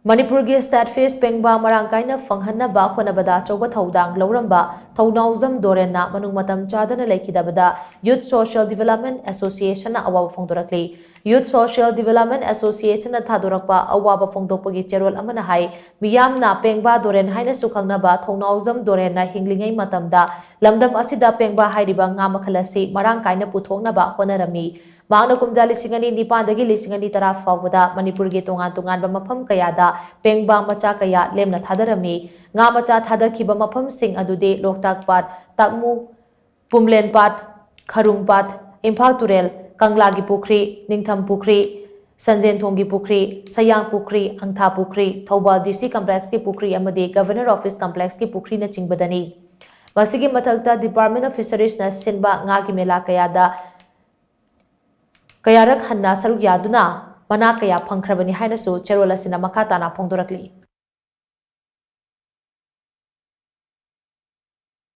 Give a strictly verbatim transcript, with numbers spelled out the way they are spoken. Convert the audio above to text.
ꯃꯅꯤꯄꯨꯔꯒꯤ state fees ꯄꯦꯡꯕꯥ ꯃꯔꯥꯡ ꯀꯥꯏꯅ ꯐꯪꯍꯟꯅꯕ ꯍꯣꯠꯅꯕꯗ ꯑꯆꯧꯕ ꯊꯧꯗꯥꯡ ꯂꯧꯔꯝꯕ ꯊꯧꯅꯥꯎꯖꯝ ꯗꯣꯔꯦꯟꯅ ꯃꯅꯨꯡ ꯃꯇꯝ ꯆꯥꯗꯅ ꯂꯩꯈꯤꯗꯕꯗ ꯌꯨꯠ ꯁꯣꯁꯤꯌꯦꯜ ꯗꯤꯚꯦꯂꯞꯃꯦꯟ ꯑꯦꯁꯣꯁꯤꯌꯦꯁꯟꯅ ꯑꯋꯥꯕ ꯐꯣꯡꯗꯣꯔꯛꯂꯤ꯫ ꯌꯨꯠ ꯁꯣꯁꯤꯌꯦꯜ ꯗꯤꯚꯦꯂꯞꯃꯦꯟ ꯑꯦꯁꯣꯁꯤꯌꯦꯁꯟꯅ ꯊꯥꯗꯣꯔꯛꯄ ꯑꯋꯥꯕ ꯐꯣꯡꯗꯣꯛꯄꯒꯤ ꯆꯦꯔꯣꯜ ꯑꯃꯅ ꯍꯥꯏ, ꯃꯤꯌꯥꯝꯅ ꯄꯦꯡꯕꯥ ꯗꯣꯔꯦꯟ ꯍꯥꯏꯅꯁꯨ ꯈꯪꯅꯕ ꯊꯧꯅꯥꯎꯖꯝ ꯗꯣꯔꯦꯟꯅ ꯍꯤꯡꯂꯤꯉꯩ ꯃꯇꯝꯗ ꯂꯝꯗꯝ ꯑꯁꯤꯗ ꯄꯦꯡꯕꯥ ꯍꯥꯏꯔꯤꯕ ꯉꯥ ꯃꯈꯜ ꯑꯁꯤ ꯃꯔꯥꯡ ꯀꯥꯏꯅ ꯄꯨꯊꯣꯛꯅꯕ ꯍꯣꯠꯅꯔꯝꯃꯤ꯫ ꯃꯍꯥꯛꯅ ꯀꯨꯝꯖꯥ ꯂꯤꯁꯤꯡ ꯑꯅꯤ ꯅꯤꯄꯥꯟꯗꯒꯤ ꯂꯤꯁꯤꯡ ꯑꯅꯤ ꯇꯔꯥ ꯐꯥꯎꯕꯗ ꯃꯅꯤꯄꯨꯔꯒꯤ ꯇꯣꯉꯥꯟ ꯇꯣꯉꯥꯟꯕ ꯃꯐꯝ ꯀꯌꯥꯗ ꯄꯦꯡꯕꯥ ꯃꯆꯥ ꯀꯌꯥ ꯂꯦꯝꯅ ꯊꯥꯗꯔꯝꯃꯤ꯫ ꯉꯥ ꯃꯆꯥ ꯊꯥꯗꯈꯤꯕ ꯃꯐꯝꯁꯤꯡ ꯑꯗꯨꯗꯤ ꯂꯣꯛꯇꯥꯛ ꯄꯥꯠ, ꯇꯥꯛꯃꯨ, ꯄꯨꯝꯂꯦꯟ ꯄꯥꯠ, ꯈꯔꯨꯡ ꯄꯥꯠ, ꯏꯝꯐꯥꯜ ꯇꯨꯔꯦꯜ, ꯀꯪꯂꯥꯒꯤ ꯄꯨꯈ꯭ꯔꯤ, ꯅꯤꯡꯊꯝ ꯄꯨꯈ꯭ꯔꯤ, ꯁꯟꯖꯦꯟꯊꯣꯡꯒꯤ ꯄꯨꯈ꯭ꯔꯤ, ꯁꯌꯥꯡ ꯄꯨꯈ꯭ꯔꯤ, ꯑꯪꯊꯥ ꯄꯨꯈ꯭ꯔꯤ, ꯊꯧꯕꯥꯜ ꯗꯤ ꯁꯤ ꯀꯝꯄ꯭ꯂꯦꯛꯁꯀꯤ ꯄꯨꯈ꯭ꯔꯤ ꯑꯃꯗꯤ ꯒꯚꯔꯅꯔ ꯑꯣꯐꯤꯁ ꯀꯝꯄ꯭ꯂꯦꯛꯁꯀꯤ ꯄꯨꯈ꯭ꯔꯤꯅꯆꯤꯡꯕꯗꯅꯤ꯫ ꯃꯁꯤꯒꯤ ꯃꯊꯛꯇ Department of Fisheries ꯅ ꯁꯤꯟꯕ ꯉꯥꯒꯤ ꯃꯦꯂꯥ ꯀꯌꯥꯗ ꯀꯌꯥꯔꯛ ꯍꯟꯅ ꯁꯔꯨꯛ ꯌꯥꯗꯨꯅ ꯃꯅꯥ ꯀꯌꯥ ꯐꯪꯈ꯭ꯔꯕꯅꯤ ꯍꯥꯏꯅꯁꯨ ꯆꯦꯔꯣꯜ ꯑꯁꯤꯅ ꯃꯈꯥ ꯇꯥꯅ ꯐꯣꯡꯗꯣꯔꯛꯂꯤ꯫